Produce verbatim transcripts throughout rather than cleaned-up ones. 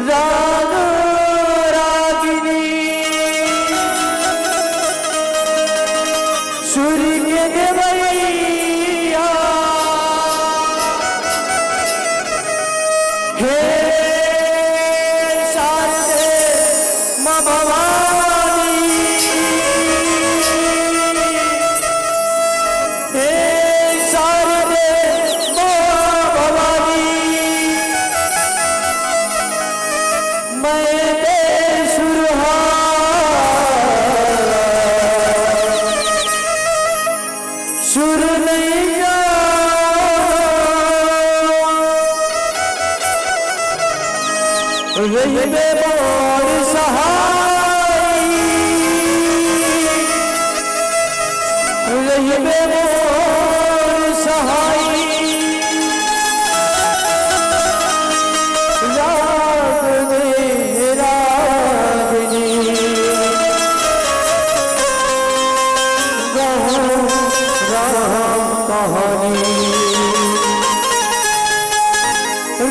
राग रागिनी सुर के देवैया, हे शारदे माँ भवानी, हे शारदे माँ भवानी, मैं बेसुर हां, सुर नइ जावंव। रहिबे मोर सहाय, रहिबे मोर सहाय। राग दे रागिनी, गावंव राम कहानी।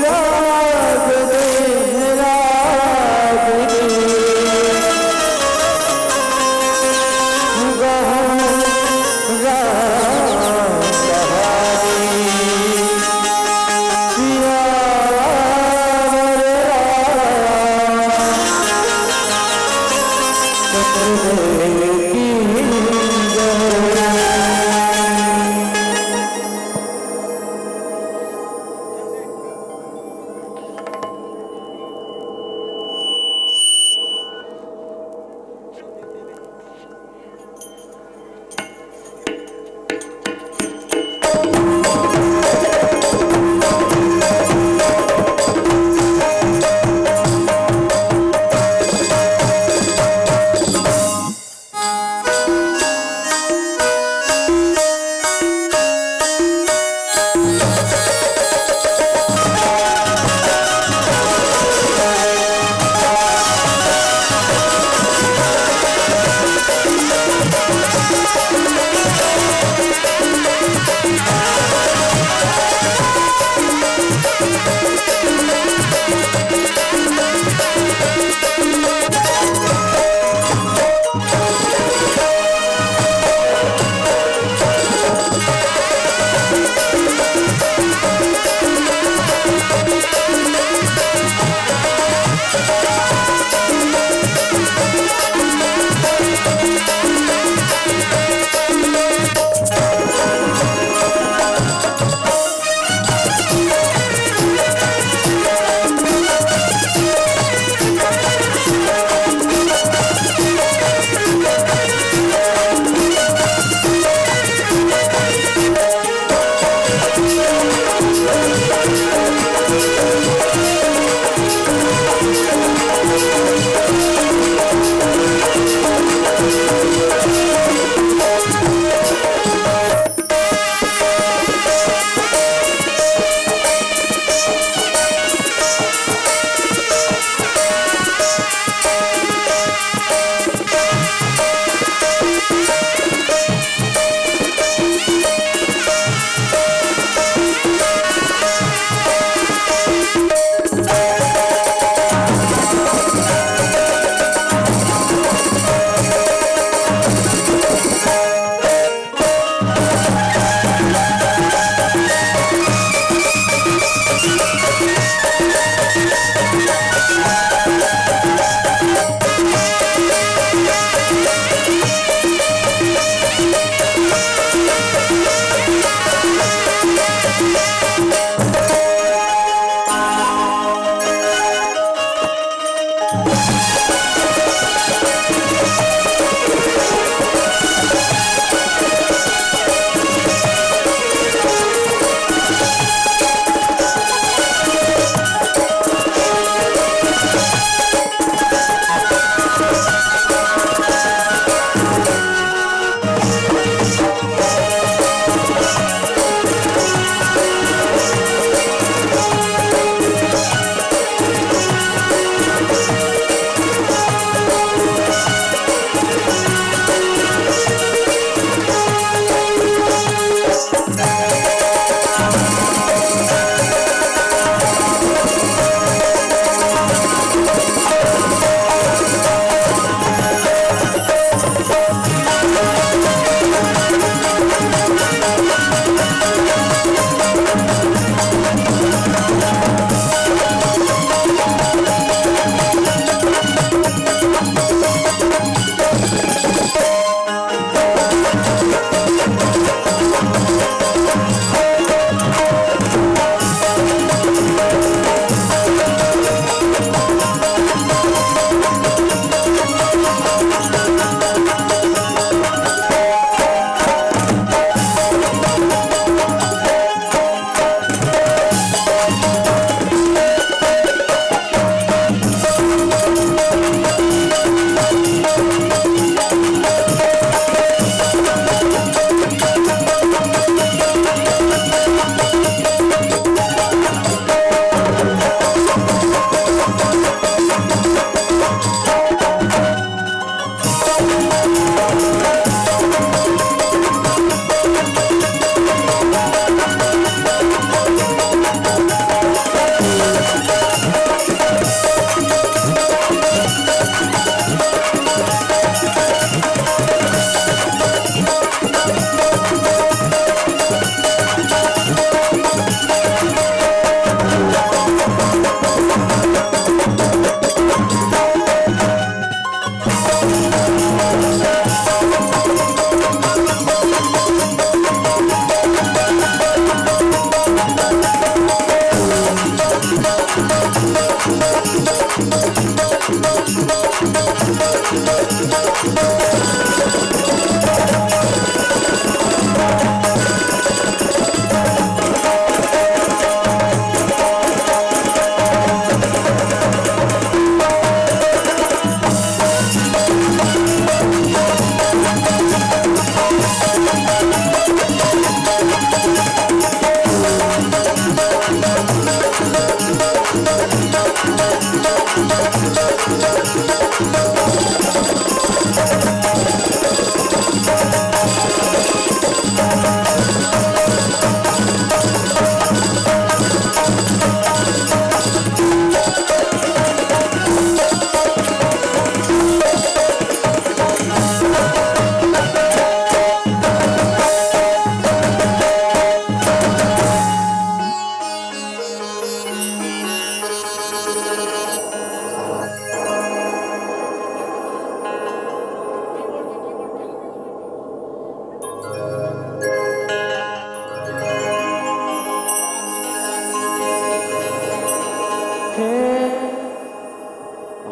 राग दे रागिनी, गावंव राम कहानी। सियावर रामचंद्र देव की जय।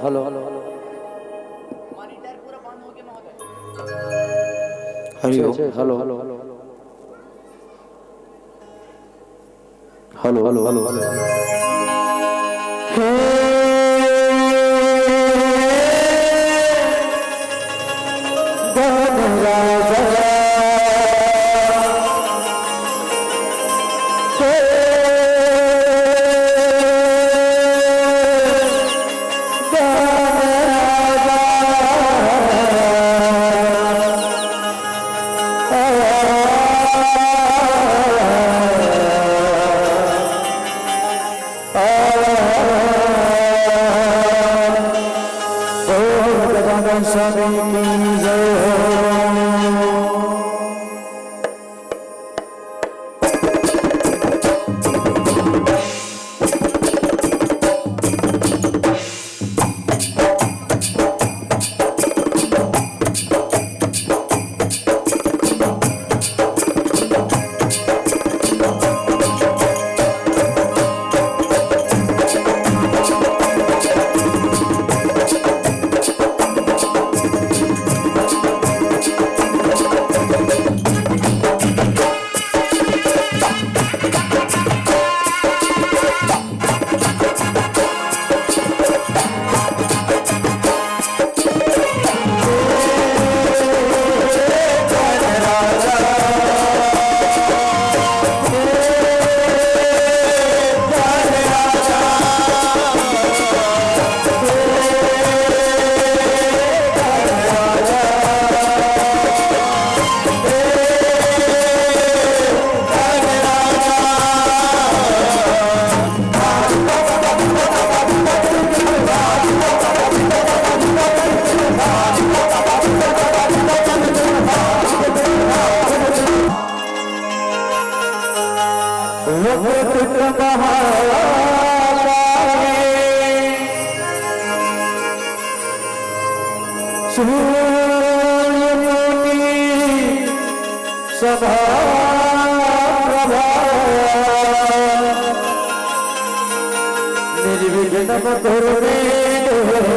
Hello, hello, hello. हरि ओम। Hello, hello, hello. Hello, hello, hello, hello. वक्रतुंड महाकाय सूर्यकोटि समप्रभा। निर्विघ्नं कुरु मे देव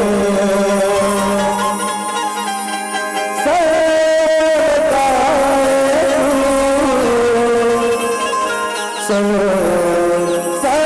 सर्वकार्येषु सर्व सर्वदा।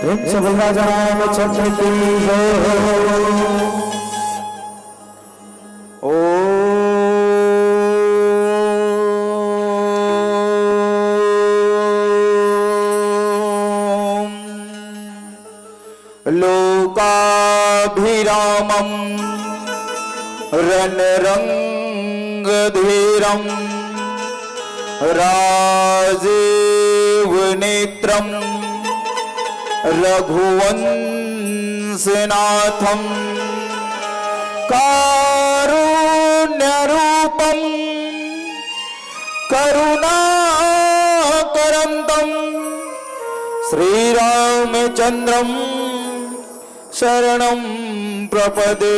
प्रेम से बोल राजा रामचंद्र की जय हो। ओम लोकाभिरामं रणरंगधीरं राजीवनेत्रं रघुवंशनाथं कारुण्यरूपं करुणाकरन्तं श्रीरामचन्द्रं शरणं प्रपदे।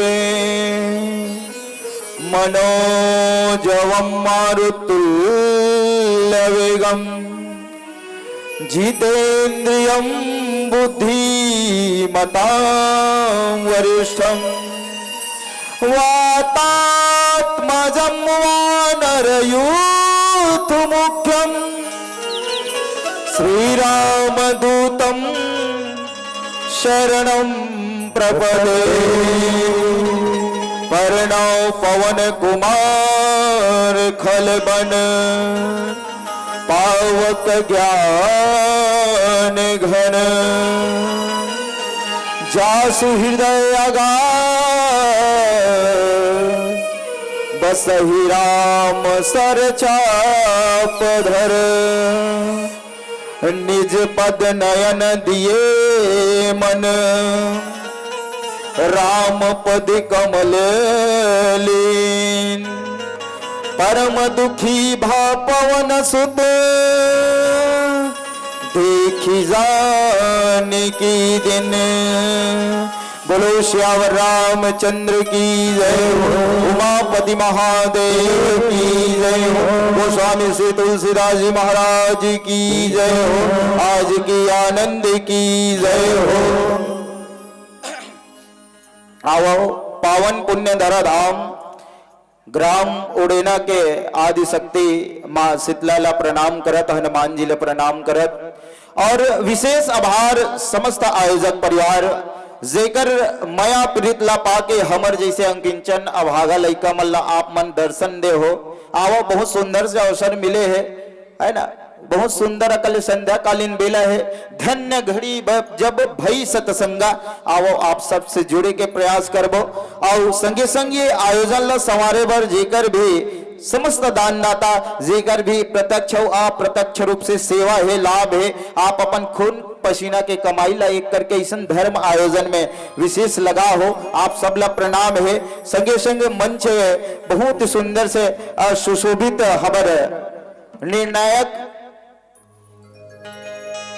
मनोजवं मारुततुल्यवेगं जितेन्द्रियं बुद्धिमतां वरिष्ठं वातात्मजं वानरयूथमुख्यं श्रीरामदूतं शरणं प्रपदे। प्रणव पवन कुमार खल बन पावक ज्ञान घन। जासु हृदय आगाध बसहि राम सर चाप धर। निज पद नयन दिए मन राम पद कमल लीन। परम दुखी भा पवन सुत देखी जानकी दिन। बोलो सियावर रामचंद्र की जय हो, उमापति महादेव की जय हो, गोस्वामी श्री तुलसीदास जी महाराज की जय हो, आज की आनंद की जय हो। आओ, पावन पुण्य धरा धाम ग्राम उड़ेना के आदिशक्ति माँ शीतला ला प्रणाम करत, हनुमान जी ला प्रणाम करत, और विशेष आभार समस्त आयोजक परिवार, जेकर मया प्रीत ला पाके हमर जैसे अंकिंचन अभागा लइका मन ला आप मन दर्शन दे हो। आवो, बहुत सुंदर से अवसर मिले है, है ना? बहुत सुंदर अकल संध्याकालीन बेला है। धन्य घड़ी ब-, जब भई सतसंगा। आवो, आप सबसे जुड़े के प्रयास करबो। और संगे संग ये आयोजन ला संवारे बर जेकर भी समस्त दानदाता, जेकर भी प्रत्यक्ष और अप्रत्यक्ष रूप से सेवा है, लाभ है, आप अपन खून पसीना के कमाई ला एक करके इसन धर्म आयोजन में विशेष लगा हो, आप सब ला प्रणाम है। संगे संग मंच बहुत सुंदर से, अ, सुशोभित हबर निर्णायक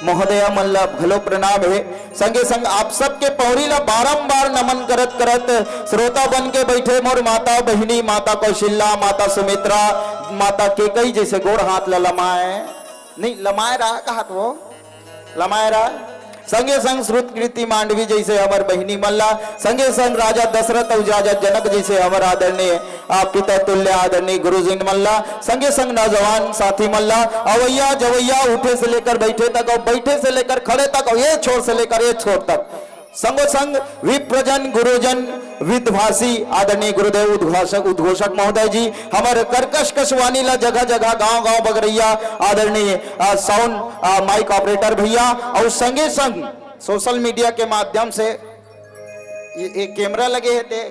महोदया मन ला घलो प्रणाम हे। संगे संग आप सबके पौरी ला बारंबार नमन करत करत श्रोता बन के बैठे मोर माता बहिनी, माता कौशल्या, माता सुमित्रा, माता केकई जैसे गोड़ हाथ ला लमाए, नहीं लमाए रहा कहत वो, लमाए रहा। संगे संग श्रुत कृति मांडवी जैसे हमर बहिनी मन ला, संगे संग राजा दशरथ अउ राजा जनक जैसे हमर आदरणीय, आ, पिता तुल्य आदरणीय गुरुजन मन ला, संगे संग नौजवान साथी मन ला, अवैया जवैया उठे से लेकर बैठे तक और बैठे से लेकर खड़े तक और ये छोर से लेकर ये छोर तक, संगो संग विप्रजन गुरुजन विद्भाषी आदरणीय गुरुदेव उद्घोषक, उद्घोषक महोदय जी, हमर कर्कश कशवाणी ला जगह जगह गांव गांव बगरैया आदरणीय, आ, साउंड, आ, माइक ऑपरेटर भैया और संगे संग सोशल मीडिया के माध्यम से ये, ये कैमरा लगे हे ते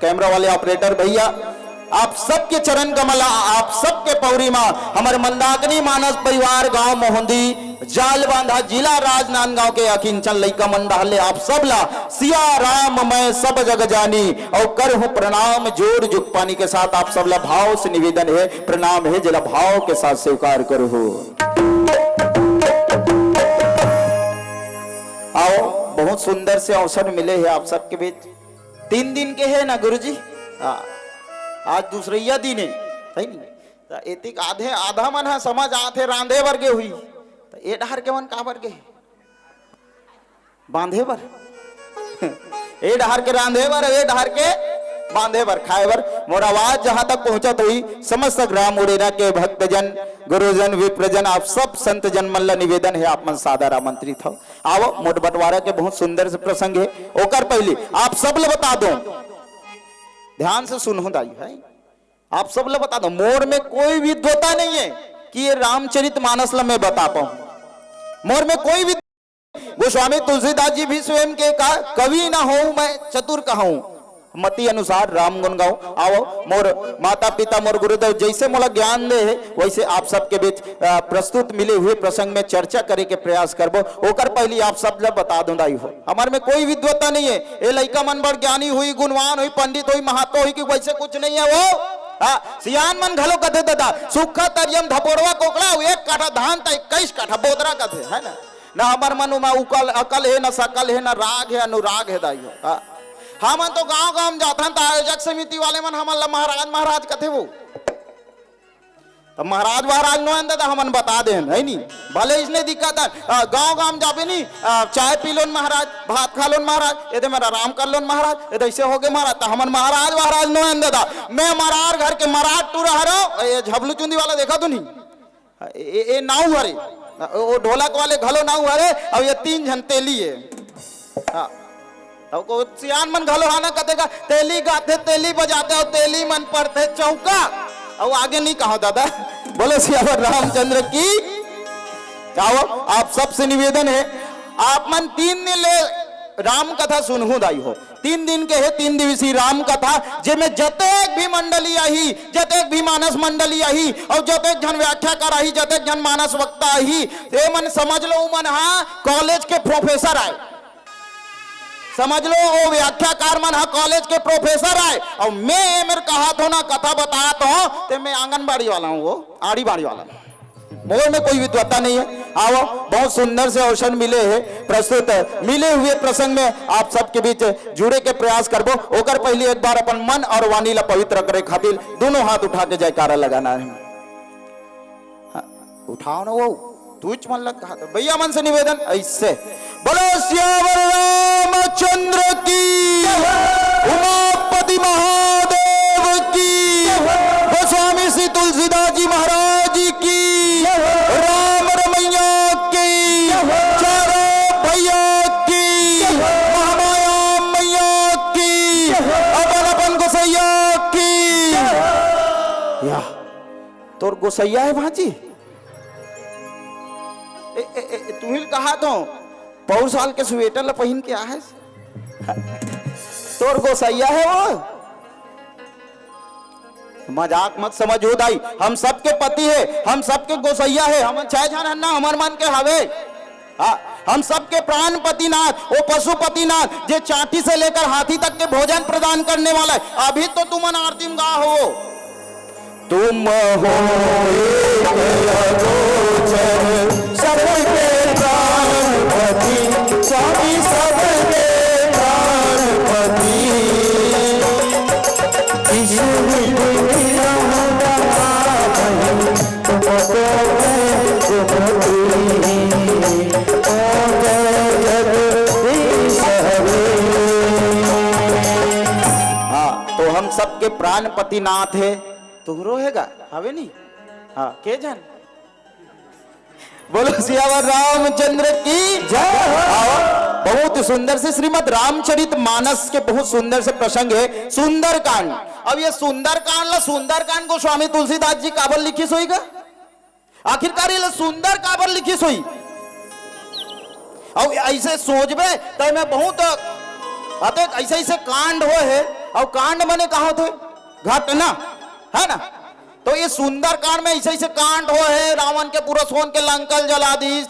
कैमरा वाले ऑपरेटर भैया, आप सबके चरण कमल, आप सबके पौरी मा हमर मंदाकिनी मानस परिवार गांव मोहंदी जाल बांधा जिला राजनांदगांव के अकिंचन लइका मन डहर ले आप सब ला सिया राम मैं सब जग जानी और करहूं प्रणाम जोर जुग पानी के साथ आप सब ला भाव से निवेदन है, प्रणाम है, जेला भाव के साथ स्वीकार करहू। आओ, बहुत सुंदर से अवसर मिले है आप सबके बीच। तीन दिन के है ना गुरुजी? हाँ, आज दूसरैया दिन है, सही नहीं? त एतिक आधे, आधा मन ह समझ आथे रांधे बर गे हुई, त ए डहर के मन काबर गे? बांधे बर। ए डहर के रांधे बर, ए डहर के बांधे बर, खाए बर। मोर आवाज जहां तक पहुंचत हुई, समस्त ग्राम उड़ेरा के भक्तजन, गुरुजन, विप्रजन, आप सब संत जन मन ला निवेदन है, आप मन सादर आमंत्रित हो। आवो, मोट बंटवारा के बहुत सुंदर से प्रसंग है। ओकर पहले आप सब ला बता दो, ध्यान से सुनहु दाई, है आप सब ला बता दो, मोर में कोई विद्वता नहीं है कि ये रामचरित मानस ला मैं बता पाऊं। मोर में कोई विद-, गोस्वामी तुलसीदास जी भी स्वयं के का कवि ना हो मैं चतुर कहूं, मति अनुसार राम गुण गाऊं। आओ, मोर माता पिता, मोर गुरुदेव जैसे मोला ज्ञान दे है, वैसे आप सबके बीच, अ, प्रस्तुत मिले हुए प्रसंग में चर्चा करे के प्रयास करबो। ओकर पहली आप सब ला बता दूं दाई हो, हमर में कोई विद्वता नहीं है। ए लइका मन बड़ ज्ञानी हुई, गुणवान हुई, पंडित हुई, महात्मा हुई कि वैसे कुछ नहीं है वो। हाँ, सियान मन घलो कथे दादा, सुक्खा तरियम धपोरवा कोकड़ा, एक काठा धान त इक्कीस काठा बोदरा कथे, है ना? ना हमर मन उमा उकल, अकल है, ना सकल है, ना राग है, अनुराग है दाई हो। हाँ। हमन तो गांव गांव में जाथन त आयोजक समिति वाले मन हमन ला महाराज महाराज कथे वो। त महाराज महाराज नो आन दादा हमन बता देन, है नी? भले इसने दिक्कत है, अ, गांव गांव जाबे नी, अ, चाय पी लोन महाराज, भात खा लोन महाराज, एदे मेरा आराम कर लोन महाराज, एदे ऐसे हो गए महाराज, त हमन महाराज महाराज नो आन दादा। मैं मरार घर के मरार टूरा हरो, ये झबलू चुंदी वाला देखा तू नी? ए, ए, ए नाऊ हरे, ओ, ओ ढोलक वाले घलो नाऊ हरे, अब ये तीन झन तेली है। हाँ। अब को सियान मन घलो हाना कथे का, तेली गाथे, तेली बजाथे और तेली मन पड़थे चौका। और आगे नहीं कहो दादा, बोलो सियावर रामचंद्र की। जाओ, आप सबसे निवेदन है, आप मन तीन दिन ले राम कथा सुनहु दाई हो। तीन दिन के है तीन दिवसीय राम कथा, जेमे जतेक भी मंडली आही, जतेक भी मानस मंडली आही और जतेक झन व्याख्याकार आही, जतेक झन मानस वक्ता आही, ते मन समझ लो, उमन हा कॉलेज के प्रोफेसर आए। समझ लो, वो व्याख्याकार मन हा कॉलेज के प्रोफेसर आए, और मैं ए मेर कहात हो ना, कथा बतात हो, ते मैं आंगनबाड़ी वाला हूँ, वो आड़ी बाड़ी वाला हूँ। मोर में कोई विद्वत्ता नहीं है। आओ, बहुत सुंदर से अवसर मिले है, प्रस्तुत मिले हुए प्रसंग में आप सबके बीच जुड़े के प्रयास करबो। ओकर पहले एक बार अपन मन और वाणी ला पवित्र करे खातिर दोनों हाथ उठा के जयकारा लगाना है। हाँ, उठाओ ना वो, तू मन लग कहा था। भैया मन से निवेदन ऐसे, बोलो सियावर रामचंद्र की, उमापति महादेव की, गोस्वामी श्री तुलसीदास जी महाराज की, राम रमैया की, चारों भैया की, महामाया मैया की, अपन अपन गोसैया की। या, तोर गोसैया है भांजी? ए, ए, ए, तुहिल कहा तो पौर साल के स्वेटर ला पहिन के आहे। तोर गोसैया है वो। मजाक मत समझ हो दाई, हम सबके पति है, हम सबके गोसैया है। हम छह झन हन ना, हमर मन के हवे। हाँ, हम सबके प्राणपतिनाथ, वो पशुपतिनाथ, जे चांटी से लेकर हाथी तक के भोजन प्रदान करने वाला है। अभी तो तुमन आरती में गा हो। तुम हो एक अगोचर, सबके प्राणपति, स्वामी सबके प्राणपति। विश्व विधि विधान तुमको मैं सुमति, ओ जय जगदीश हरे। हाँ, तो हम सबके प्राणपति नाथ है। तुहरो हेगा, हवे नहीं? हाँ, के जान? बोलो सियावर रामचंद्र की जय हो। आओ, बहुत सुंदर से श्रीमद रामचरित मानस के बहुत सुंदर से प्रसंग है सुंदरकांड। अब ये सुंदरकांड ला सुंदरकांड गोस्वामी तुलसीदास जी काबर लिखिस होही गा? आखिरकार ये ला सुंदर काबर लिखिस होही? अब ऐसे सोचबे तो मैं बहुत अतेक ऐसे ऐसे कांड होए है। और कांड माने का होथे? घटना, है ना? तो ये सुंदरकांड में ऐसे ऐसे कांड होए है, रावण के पूरा सोन के लंका ल जला दीस,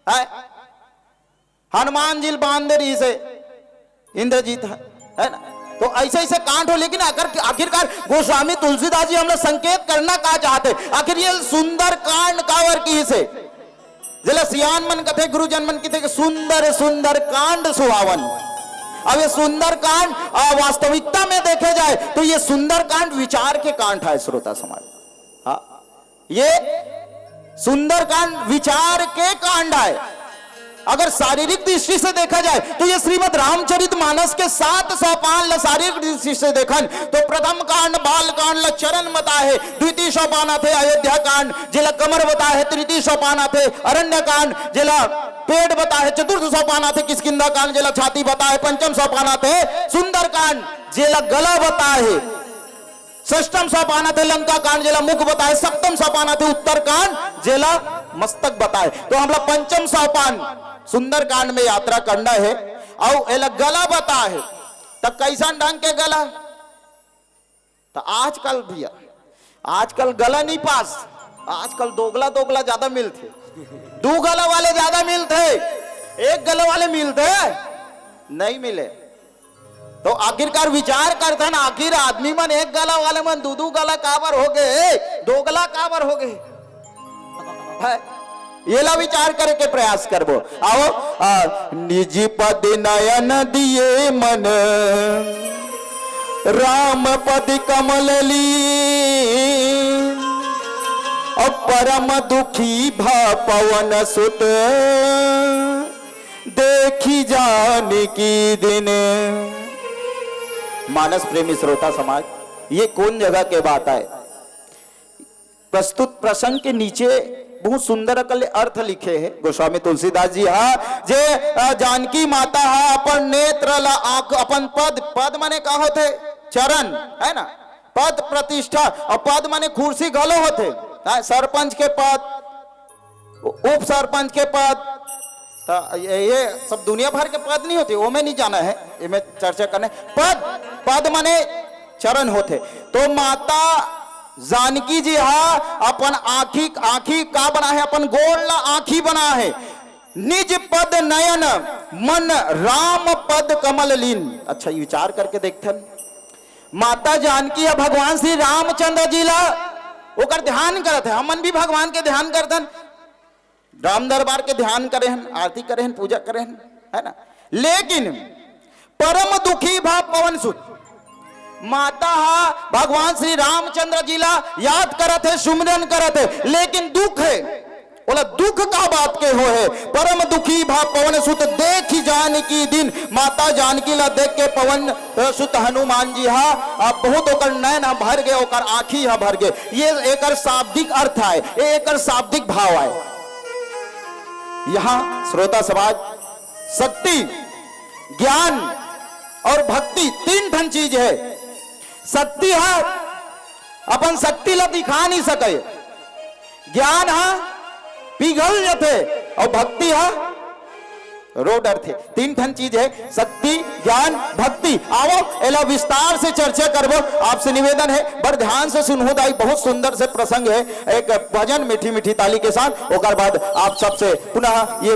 है, हनुमान जी ल बांध दे रहिस हे इंद्रजीत ह, है ना? तो ऐसे ऐसे कांड हो, लेकिन अगर आखिरकार गोस्वामी तुलसीदास जी हमला संकेत करना का चाहत हे, आखिर ये सुंदरकांड काबर किहिस हे? जेला सियान मन कथे, गुरुजन मन कथे कि सुंदर सुंदर कांड सुहावन। अब ये सुंदरकांड, आ, वास्तविकता में देखे जाए तो ये सुंदरकांड विचार के कांड है, श्रोता समाज। हाँ, ये सुंदरकांड विचार के कांड आय। अगर शारीरिक दृष्टि से देखा जाए तो ये श्रीमद रामचरित मानस के सात सोपान ल शारीरिक दृष्टि से देखन तो प्रथम कांड बाल कांड ल चरण बताए हे, द्वितीय सोपान आथे अयोध्या कांड जेला कमर बताए हे, तृतीय सोपान आथे अरण्य कांड जेला पेट बताए हे, चतुर्थ सोपान आथे किष्किंधा कांड जेला छाती बताए हे, पंचम सोपान आथे सुंदर कांड जेला गला बताए हे। षष्टम सोपान आथे लंका कांड जेला मुख बताए, सप्तम सोपान आथे उत्तर कांड जेला मस्तक बताए। तो हमला पंचम सोपान सुंदर कांड में यात्रा करना हे, अउ एला गला बताए हे। त कैसन ढंग के गला? त आजकल भैया, आजकल गला नहीं पास, आजकल दोगला दोगला ज्यादा मिलथे, दू गला वाले ज्यादा मिलथे, एक गला वाले मिलथे नहीं मिले। तो आखिरकार विचार करथन, आखिर आदमी मन एक गला वाले मन दू दू गला काबर हो गए, दो गला काबर हो गए? है, येला विचार करे के प्रयास करबो। आओ, आ, निज पद नयन दिए मन, राम पद कमल लीन, अब परम दुखी भा पवन सुत, देखी जानकी दीन। मानस प्रेमी श्रोता समाज, ये कौन जगह के बात आय? प्रस्तुत प्रसंग के नीचे बहुत सुंदर अकल अर्थ लिखे हे गोस्वामी तुलसीदास जी हा, जे, अ, जानकी माता हा अपन नेत्र ला आंख, अपन पद, पद माने का होथे? चरण, है ना? पद प्रतिष्ठा, अउ पद माने कुर्सी घलो होथे, हाँ, सरपंच के पद, उप सरपंच के पद, त ये, ये सब दुनिया भर के पद नहीं होते, वो में नहीं जाना है, ये में चर्चा करने। पद, पद माने चरण होथे। तो माता जानकी जी हा अपन आँखी, आँखी का बना है, अपन गोड़ ला आँखी बना है। निज पद नयन मन राम पद कमल लीन। अच्छा, ये विचार करके देखथन, माता जानकी ह भगवान श्री रामचंद्र जी ला ओकर ध्यान करत हे। हमन भी भगवान के ध्यान करथन, राम दरबार के ध्यान करे हन, आरती करे हन, पूजा करे हन, है ना? लेकिन परम दुखी भा पवन सुत, माता हा भगवान श्री रामचंद्र जी ला याद करत हे, सुमिरन करत हे, लेकिन दुख हे। ओला दुख का बात के हो हे? परम दुखी भा पवन सुत, देखि जानकी दीन। माता जानकी ला देख के पवन, अ, सुत हनुमान जी हा, अ, बहुत ओकर नैन हा भर गे, ओकर आँखी हा भर गे। ये एकर शाब्दिक अर्थ आय, ये एकर शाब्दिक भाव आय। यहाँ श्रोता समाज, शक्ति, ज्ञान और भक्ति तीन ठन चीज हे। शक्ति हा अपन शक्ति ला दिखा नहीं सके, ज्ञान हा पिघल जथे, और भक्ति हा रो डरथे। तीन ठन चीज हे, शक्ति, ज्ञान, भक्ति। आवो, एला विस्तार से चर्चा करबो। आपसे निवेदन हे, बड़ ध्यान से सुनहु दाई, बहुत सुंदर से प्रसंग हे। एक भजन मीठी मीठी ताली के साथ, ओकर बाद आप सबसे पुनः ये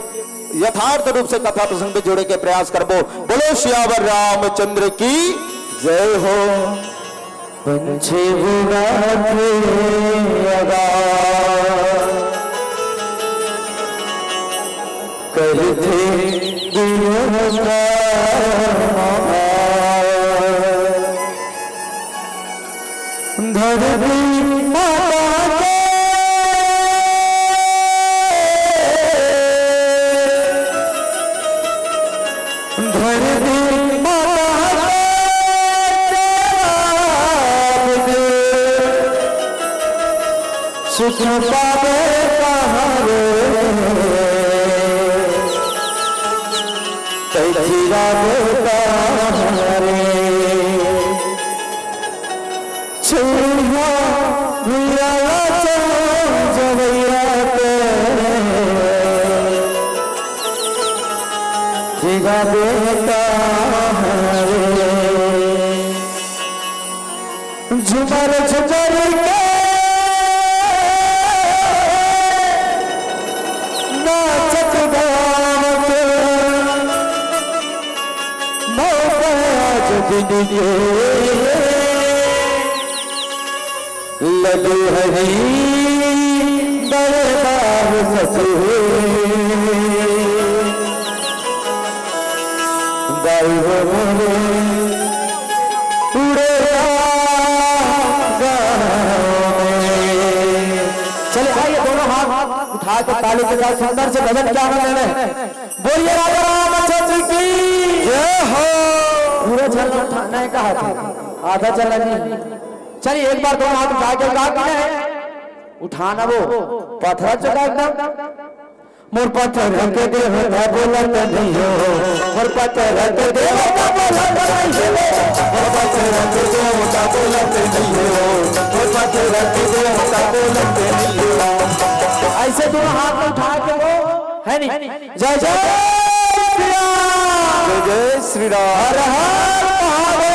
यथार्थ रूप से कथा प्रसंग में जोड़े के प्रयास करबो। बोलो सियावर रामचंद्र की जय हो। पंछी उड़ाथे आकाश, करथे दिलों का आभार। धरती माता के, धरती माता के जवाब दे, सुख पावे कहाँ रे, पैदा कहाँ रे। छुइहा भुइया ला चौंक जवैया के, जिगा बेटा हरे। झुमर झुमर के नाचत गावत मौका आज दिन के। लगे हरी दरबार सजे, दाई हो मोरे उड़े गाँव में। चले आइए, दोनों हाथ उठा के ताली के साथ सुंदर से भजन के आनंद लेने। बोलिए राजा रामचंद्र की जय हो। पूरा झरना उठाना है, कहा था आधा चला नहीं। चलिए, एक बार दोनों हाथ उठा के गा के उठाना, वो पत्थर चढ़ा एकदम। मोर पत्थर के देवता बोलत नहीं हो, मोर पत्थर के देवता बोलत नहीं हो, मोर पत्थर के देवता बोलत नहीं हो, मोर पत्थर के देवता बोलत नहीं हो। ऐसे दोनों हाथ उठा के वो, है नहीं? जय जय श्री राम। जय जय श्री राम। हर हर महादेव।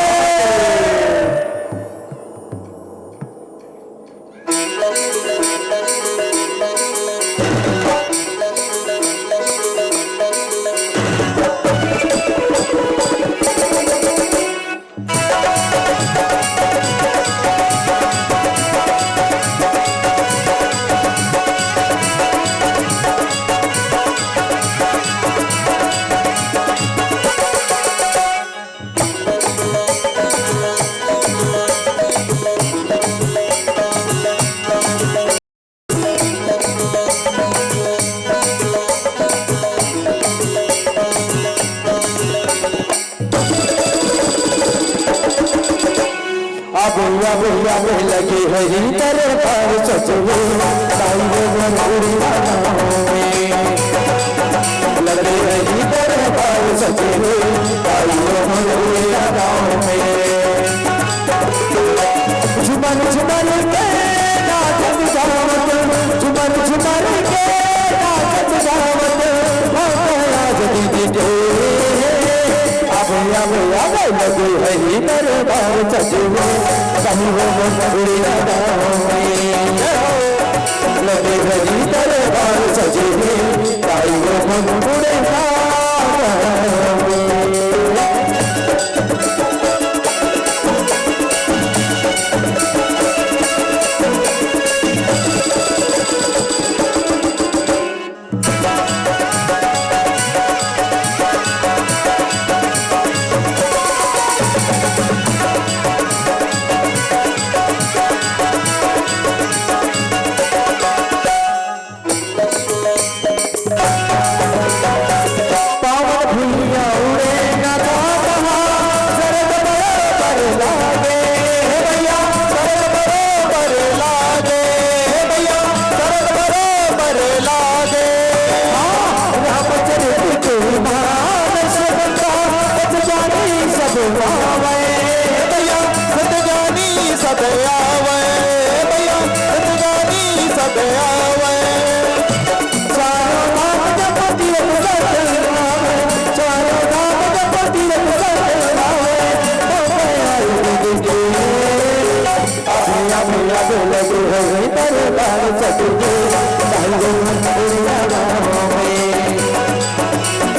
आबे, आबे, आबे लगे हरी दरबार सजवे, ताई रे मोर उड़िया गाँव में। लगे हरी दरबार सजवे, ताई रे मोर उड़िया गाँव में। झुमर झुमर के नाचत गावत, झुमर झुमर के नाचत गावत, महाराज दीदी के। आबे, आबे, आबे लगे हरी दरबार सजवे, ताई वो मोर उड़िया गाँव में। लगे हरी दरबार सजवे, ताई वो मोर उड़िया गाँव में।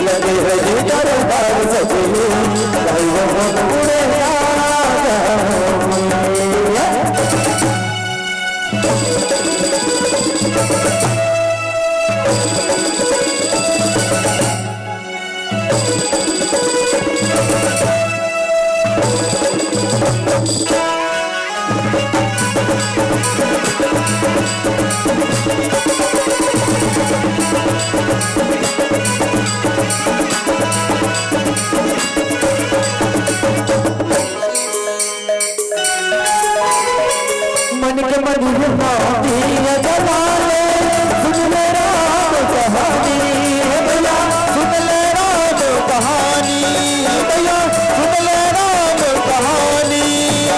लगे है जी दरबार सजनी, भाई वो उड़े आगा। मन के मधुर बाती जला ले, सुन ले राम कहानी, हे भैया, सुन ले राम कहानी, हे भैया, सुन ले राम कहानी।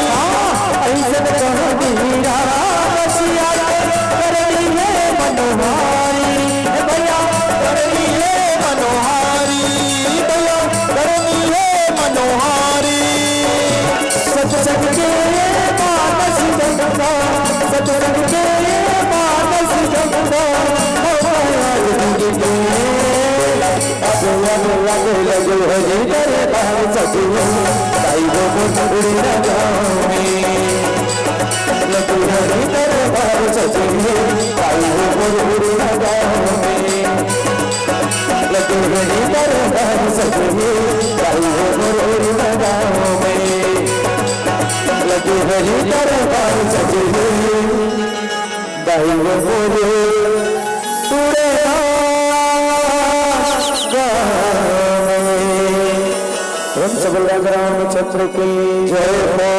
हाँ, ऐसन कहानी राम सिया के करनी है मनोहारी, हे भैया, करनी है मनोहारी, भैया, करनी है मनोहारी। सत्संग के मानस गंगा, सत्संग के मानस गंगा, हमारा जिंदगी के। अब, अब, अब लगो है जी दरबार सजनी, भाई वो उड़ी ना गाँव में। लगो है जी दरबार सजनी, भाई वो उड़ी ना गाँव में। लगे हरी दरबार सजनी, भाई हो मोर उड़न गाँव में। लगे हरी दरबार सजनी, भाई हो मोर उड़न गाँव में। प्रेम से बोल राम रामचंद्र की जय हो।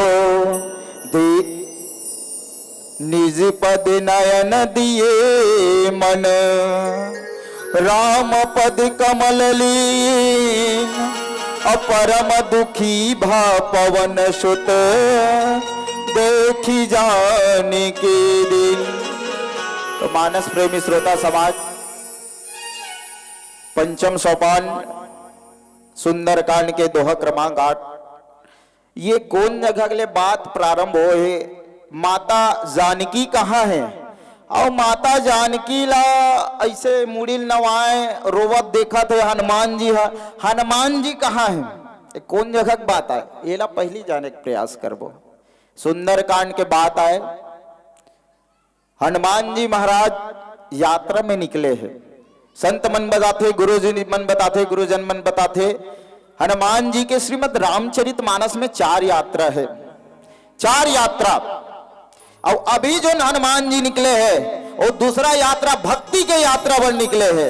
दे निज पद नयन दिए मन, राम पद कमल लीन। अपरम दुखी भा पवन सुत, देखी जान के दिन। तो मानस प्रेमी श्रोता समाज, पंचम सोपान सुंदरकांड के दोहा क्रमांक आठ, ये कोन जगह ले बात प्रारंभ होए हे? माता जानकी कहाँ हे? अउ माता जानकी ला अइसे मुड़ी ल नवाए रोवत देखत हे हनुमान जी ह। हनुमान जी कहाँ हे? ये कोन जगह के बात आय? एला पहिली जाने के प्रयास करबो। सुंदरकांड के बात आय। हनुमान जी महाराज यात्रा में निकले हे। संत मन बताथे, गुरुजी मन बताथे, गुरुजन मन बताथे, हनुमान जी के श्रीमद रामचरित मानस में चार यात्रा हे, चार यात्रा। अउ अभी जोन हनुमान जी निकले हे, वो दूसरा यात्रा, भक्ति के यात्रा बर निकले हे।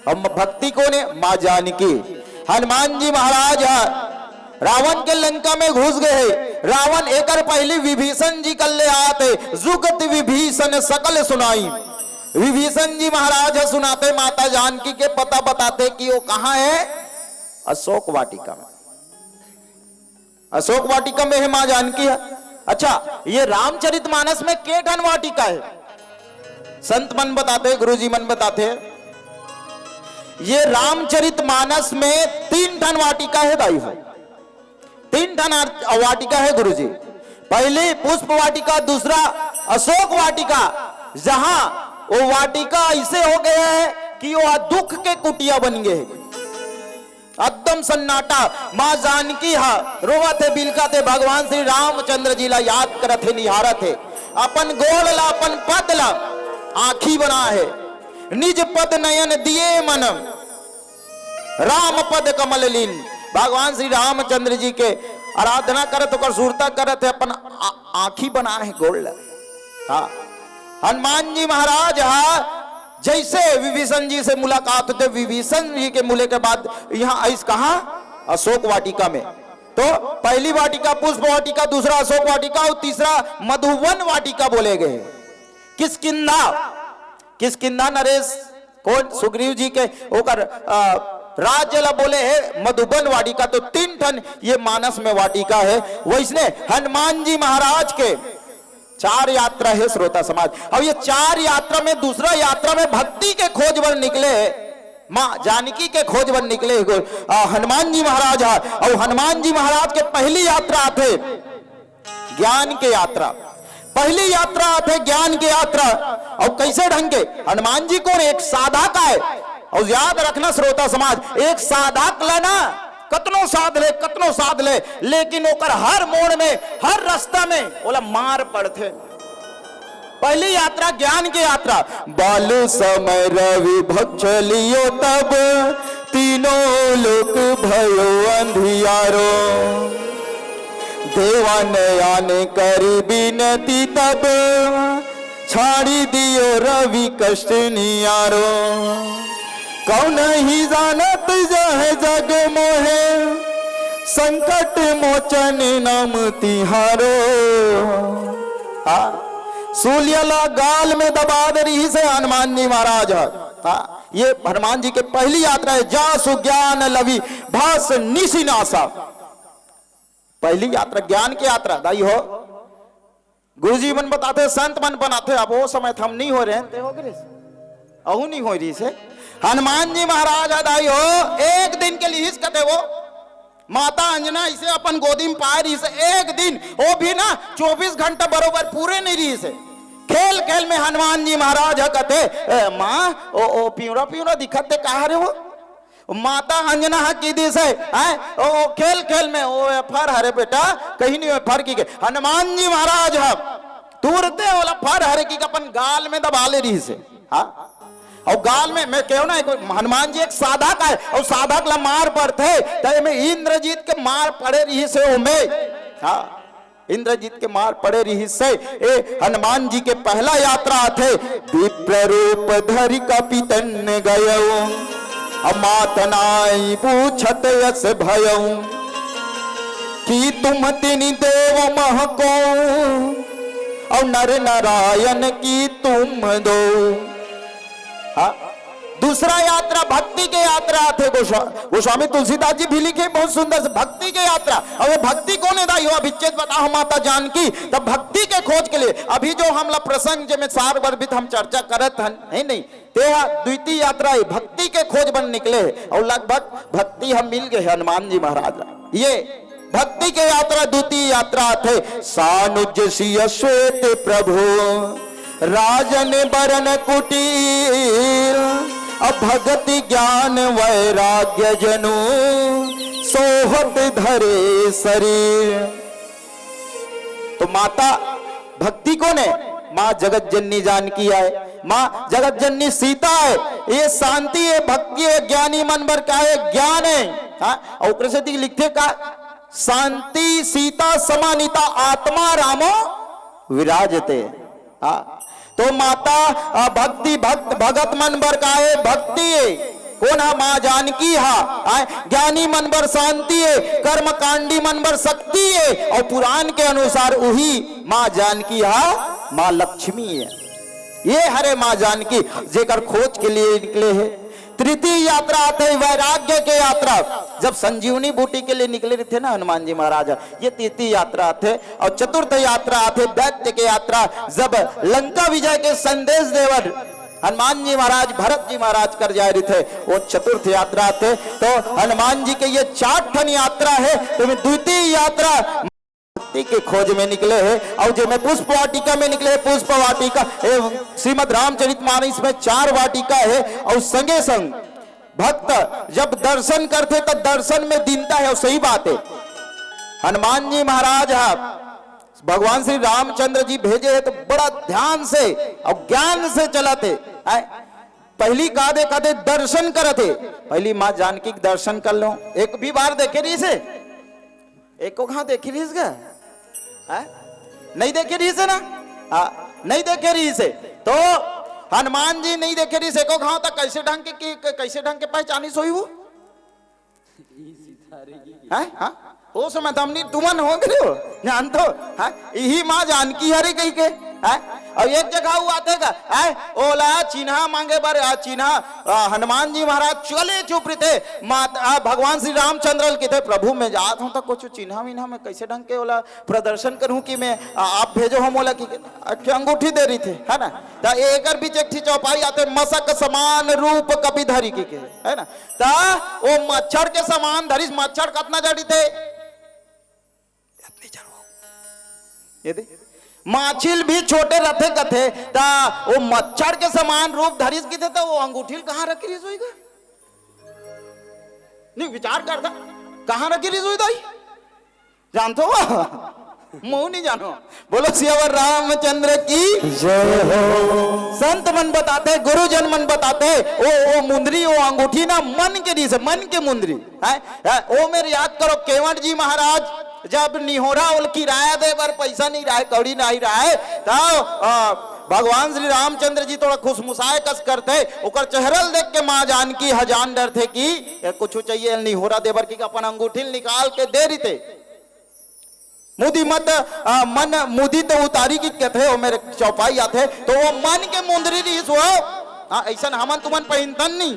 अब भक्ति कोन हे? माँ जानकी। हनुमान जी महाराज ह रावण के लंका में घुस गए हे। रावण एकर पहिली विभीषण जी कर ले आत हे, जुगत विभीषण सकल सुनाई। विभीषण जी महाराज ह सुनाथे, माता जानकी के पता बताथे कि वो कहाँ हे, अशोक वाटिका में। अशोक वाटिका में हे माँ जानकी ह। अच्छा, ये रामचरित मानस में के ठन वाटिका हे? संत मन बताथे, गुरुजी मन बताथे, ये रामचरित मानस में तीन ठन वाटिका हे दाई हो, तीन ठन आर-, वाटिका हे गुरुजी। पहिली पुष्प वाटिका, दूसरा अशोक वाटिका, जहां वो वाटिका अइसे हो गए हे कि वो दुख के कुटिया बन गए हे। एकदम सन्नाटा। माँ जानकी ह रोवत हे, बिलकत हे, भगवान श्री रामचंद्र जी ला याद करत हे, निहारत हे। अपन गोड़ ला, अपन पद ला आँखी बना हे। निज पद नयन दिए मन, राम पद कमल लीन। भगवान श्री रामचंद्र जी के आराधना करत, ओकर सुरता करत हे, अपन आ-, आँखी बना हे गोड़ ला। हाँ, हनुमान जी महाराज ह जइसे विभीषण जी से मुलाकात होथे, विभीषण जी के मुले के बाद यहाँ आइस कहाँ? अशोक वाटिका में। तो पहिली वाटिका पुष्प वाटिका, दूसरा अशोक वाटिका अउ तीसरा मधुवन वाटिका बोले गए हे। किष्किंधा, किष्किंधा नरेश कोन? सुग्रीव जी के ओकर, अ, राज्य ला बोले हे मधुवन वाटिका। तो तीन ठन ये मानस में वाटिका हे। वइसने हनुमान जी महाराज के चार यात्रा हे श्रोता समाज। अब ये चार यात्रा में दूसरा यात्रा में भक्ति के खोज बर निकले हे, माँ जानकी के खोज बर निकले हे गो-, अ, हनुमान जी महाराज ह। अउ हनुमान जी महाराज के पहिली यात्रा आथे ज्ञान के यात्रा। पहली यात्रा आथे ज्ञान के यात्रा। अउ कैसे ढंग के? हनुमान जी कोन? एक साधक आय। अउ याद रखना श्रोता समाज, एक साधक ला ना कतनो साध ले, कतनो साध ले, लेकिन ओकर हर मोड़ में, हर रास्ता में ओला मार पड़थे। पहली यात्रा ज्ञान के यात्रा। बाल समय रवि भक्ष लियो तब, तीनों लोक भयो अंधियारो। देवा नयान करी बिनती तब, छाड़ी दियो रवि कष्ट नियारो। कौन ही जानत जह जग मोहे, संकट मोचन नाम तिहारो। हाँ, सूलिया ला गाल में दबा दे रहिस हे हनुमान जी महाराज ह। हाँ, ये हनुमान जी के पहली यात्रा हे, जासु ज्ञान लवी भास निसि नासा। पहली यात्रा ज्ञान के यात्रा दाई हो। गुरुजी मन बताथे, संत मन बनाथे, अब वो समय त हम नहीं हो रहे हैं, ते हो गए, अहू नहीं हो रही से। हनुमान जी महाराज ह दाई हो, एक दिन के लिहिस कथे वो, माता अंजना इसे अपन गोदी में पाए रहिस हे, एक दिन, वो भी ना चौबीस घंटा बरोबर पूरे नहीं रहिस हे। खेल खेल में हनुमान जी महाराज ह कथे, "ए, माँ, ओ, ओ, पिंवरा पिंवरा दिखत ते का हरे वो?" माता अंजना ह की दिस हे, हैं? ओ, ओ, खेल खेल में, ओ, ए फर हरे बेटा, कहीं नहीं हो फर की के। हनुमान जी महाराज ह तुरते ओला फर हरे की के अपन गाल में दबा ले रहिस हे। हाँ? अउ गाल में, मैं कहूं ना, एक हनुमान जी एक साधक आय, अउ साधक ला मार पड़थे, त एमे इंद्रजीत के मार पड़े रहिस हे ओमे। हाँ, इंद्रजीत के मार पड़े रहिस हे। ए हनुमान जी के पहला यात्रा आथे, विप्र रूप धरि कपि तन गयउ, अमात नाई पूछत यस भयउ, कि तुम तिनि देव महको, अउ नर नारायण की तुम दो। हाँ? दूसरा यात्रा भक्ति के यात्रा आथे। गोस्वा-, गोस्वामी तुलसीदास जी भी लिखे बहुत सुंदर से भक्ति के यात्रा। अउ ये भक्ति कोन हे दाई हो? अभिच्छेद बताओ माता जानकी। तब भक्ति के खोज के लिए अभी जो हमला प्रसंग जेमे सार गर्भित हम चर्चा करत हन, हे नहीं, तेहा द्वितीय यात्रा हे, भक्ति के खोज बन निकले हे। अउ लगभग भक्ति हम मिल गए हनुमान जी महाराज ला। ये भक्ति के यात्रा, द्वितीय यात्रा आथे, सानुज सिय श्वेत प्रभु, राजन बरन कुटीर, अब भगति ज्ञान वैराग्य जनु, सोहत धरे शरीर। तो माता भक्ति कोन हे? माँ जगत जननी जानकी आय, माँ जगत जननी सीता आय। ये शांति हे, भक्ति हे, ज्ञानी मन बर का हे? ज्ञान हे। हाँ? अउ ओकरे सेती लिखथे का? शांति सीता समानीता आत्मा रामो विराजते। हाँ, तो माता, अ, भक्ति भक्त भगत मन बर का हे? भक्ति हे। कोन ह? माँ जानकी ह। आय, ज्ञानी मन बर शांति हे, कर्मकांडी मन बर शक्ति हे, अउ पुराण के अनुसार उही माँ जानकी ह माँ लक्ष्मी हे। ये हरे माँ जानकी, जेकर खोज के लिए निकले हे। तृतीय यात्रा आथे वैराग्य के यात्रा। जब संजीवनी बूटी के लिए निकले रहिथे ना हनुमान जी महाराज, ये तृतीय यात्रा आथे। अउ चतुर्थ यात्रा आथे दैत्य के यात्रा। जब लंका विजय के संदेश देवन हनुमान जी महाराज भरत जी महाराज कर जाय रहिथे, वो चतुर्थ यात्रा आथे। तो हनुमान जी के ये चार ठन यात्रा हे, तो ये द्वितीय यात्रा भक्ति के खोज में निकले हे, अउ जेमे पुष्प वाटिका में निकले हे, पुष्प वाटिका, ए, श्रीमद् रामचरित मानस में चार वाटिका हे, अउ संगे संग भक्त जब दर्शन करथे, त दर्शन में दीनता हे, अउ सही बात हे। हनुमान जी महाराज ह भगवान श्री रामचंद्र जी भेजे हे, तो बड़ा ध्यान से अउ ज्ञान से चलत हे। आय, पहली कादे कादे दर्शन करत हे, पहली माँ जानकी के दर्शन कर लो। एक भी बार देखे रहिस हे? एको घाव देखे रहिस गा? हैं? नहीं देखे रहिस हे ना? हाँ, नहीं देखे रहिस हे। तो हनुमान जी नहीं देखे रहिस एको घाव, त कैसे ढंग के, के, कैसे ढंग के पहचानिस होही वो? हैं? हाँ? ओ समय त हमनी तुमन हो गए हो, जान तो, हैं? इही माँ जानकी हरे कहिके, हैं? अउ एक जगह वो आथे गा, हैं? ओला चिन्हा मांगे बर, आ, चिन्हा, आ, हनुमान जी महाराज चले चुप रहिथे, मात-, आ, भगवान श्री रामचंद्र ल कहिथे, "प्रभु, मैं जात हूँ त कुछ चिन्हा विन्हा मैं कैसे ढंग के ओला प्रदर्शन करूँ कि मैं, आ, आप भेजो हम ओला," कि, आ, के अंगूठी दे रहिथे, है ना? त एकर बीच एक ठी चौपाई आथे, "मसक समान रूप कपि धरी," कहिके, है ना? त वो मच्छर के समान धरिस, मच्छर कतना जड़ रहिथे? ये दे। माछिल भी छोटे रथे कथे, त वो मच्छर के समान रूप धरिस किथे, त वो अंगूठी ल कहाँ रखी रिहिस होही गा? नहीं, विचार करथा, कहाँ रखी रिहिस होही दाई? जानथो? महूं नहीं जानों। बोलो सियावर रामचंद्र की जय हो। संत मन बताथे, गुरुजन मन बताथे, ओ, ओ मुंदरी, ओ अंगूठी ना मन के रिहिस हे, मन के मुंदरी। हैं? हैं? ओ मेर याद करो, केवट जी महाराज जब निहोरा ओला किराया दे बर पइसा नहीं रहे, कौड़ी नहीं रहे, त, अ, भगवान श्री रामचंद्र जी थोड़ा खुसमुसाए कस करथे, ओकर चेहरा ल देख के माँ जानकी ह जान डरथे कि ये कुछ चाहिए, निहोरा दे बर कि अपन अंगूठी ल निकाल के दे रिथे। मुदी मत, अ, मन मुदी तो उतारी कि कथे, ओ मेर चौपाई आथे, त वो मन के मुंदरी रिहिस वो। हाँ, अइसन हमन तुमन पहिनथन नहीं,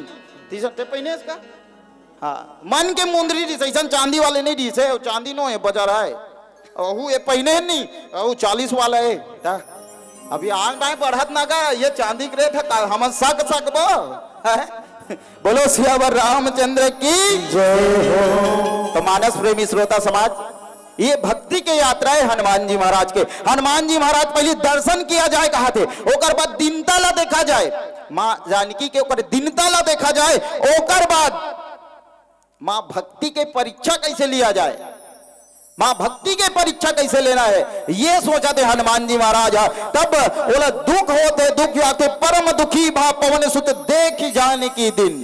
तइसन ते पहिने हस का? हाँ, मन के मुंदरी रिहिस, अइसन चांदी वाले नहीं रिहिस हे, वो चांदी नोहे, बजार आए। अहू ये पहिने नहीं, अहू चालीस वाला हे। त अभी आंग बांय बढ़त ना गा, ये चांदी के रेट हे, का हमन सक सकबो? हैं? बोलो सियावर रामचंद्र की जय हो। तो मानस प्रेमी श्रोता समाज, ये भक्ति के यात्रा हे हनुमान जी महाराज के। हनुमान जी महाराज पहले दर्शन किया जाए कहाथे, ओकर बाद दीनता ला देखा जाए, माँ जानकी के ओकर दीनता ला देखा जाए, ओकर बाद माँ भक्ति के परीक्षा कैसे लिया जाए, माँ भक्ति के परीक्षा कैसे लेना हे, ये सोचथे हनुमान जी महाराज ह। तब ओला दुख होथे, दुख आथे, परम दुखी भा पवन सुत देखि जानकी दीन।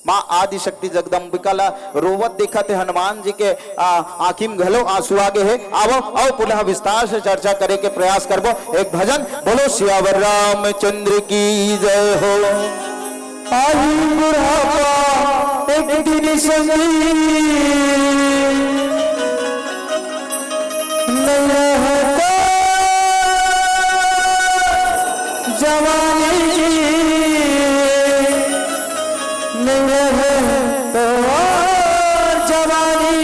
माँ आदिशक्ति जगदम्बिका ला रोवत देखथे, हनुमान जी के, आ, आँखी म घलो आंसू आ गे हे। आवो, अउ पुनः विस्तार से चर्चा करे के प्रयास करबो। एक भजन, बोलो सियावर रामचंद्र की जय हो। आही बुढ़ापा एक दिन संगी, नहीं रहता जवानी, नहीं रहता जवानी।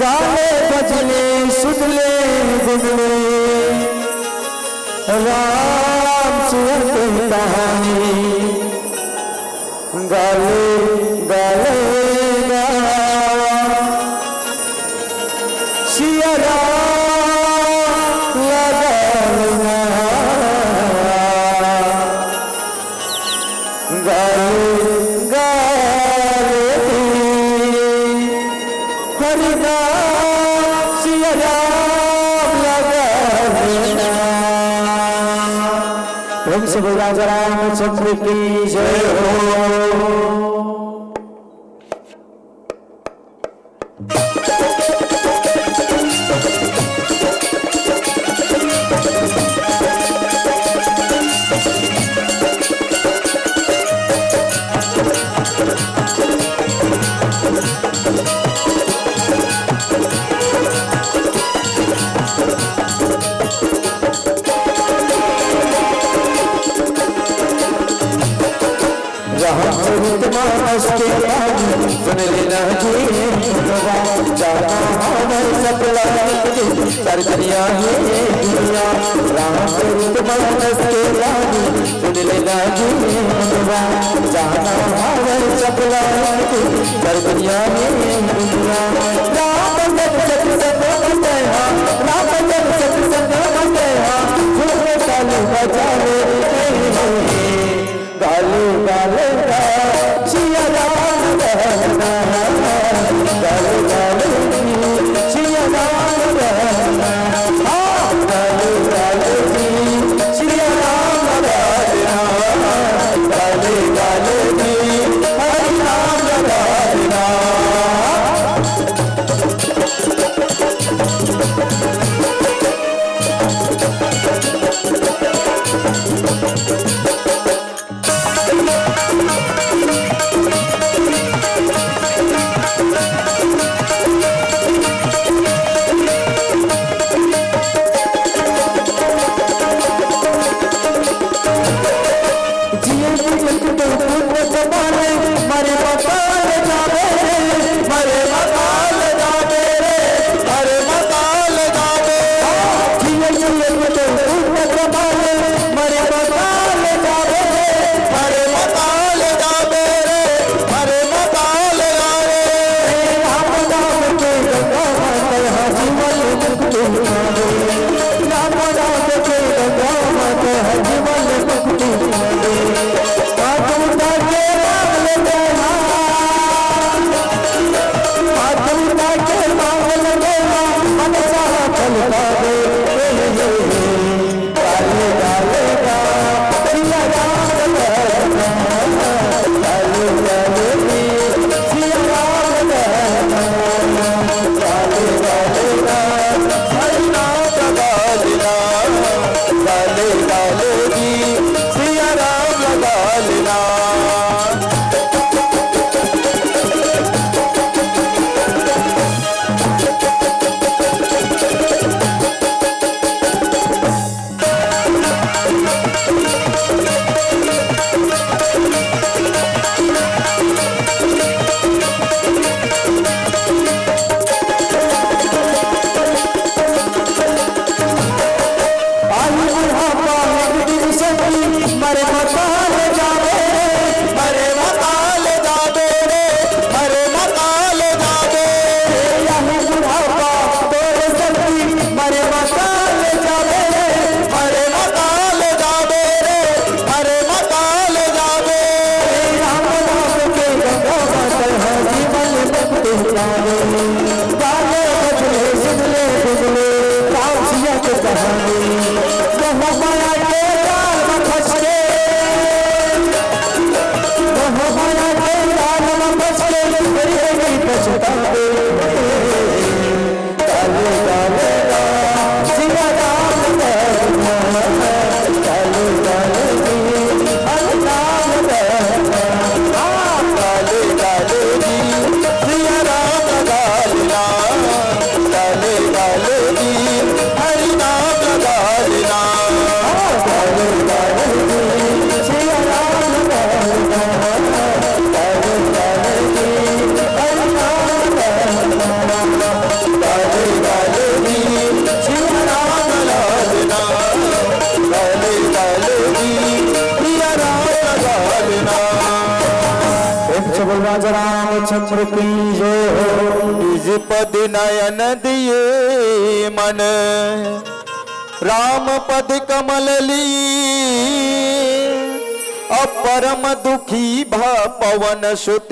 गाले बजले सुनले गुनले राम सुरत कहानी। गाले गाले गा सिया राम लगा ना। गाले गाले हरि नाम सिया राम लगा ना। प्रेम से बोल राजा रामचंद्र की जय हो। रामचरित मानस के पानी सुन लेना जी मनवा, जाना हमार सकला सर्जनिया हे दुनिया। रामचरित मानस के पानी सुन लेना जी मनवा, जाना हमार सकला सर्जनिया हे दुनिया। राम जब जब सब बसे हा, राम जब जब सब बसे हा, झूम ताली बजा ले। गाले गाले गा सिया राम रहना, गाले गाले गा सिया राम रहना। हाँ, गाले गाले गा सिया राम रहना, गाले गाले गा हरि नाम रहना। जिए के एक तो पुण्य कमाले, मरे मकाल जावे रे, मरे मकाल जावे रे, मरे मकाल जावे। जिए के एक तो पुण्य कमाले, मरे मकाल जावे रे, मरे मकाल जावे रे, मरे मकाल जावे। हे राम नाम के गंगा माता, जीवन मुक्ति राजा रामचंद्र की जय हो। निज पद नयन दिए मन राम पद कमल लीन। अब परम दुखी भा पवन सुत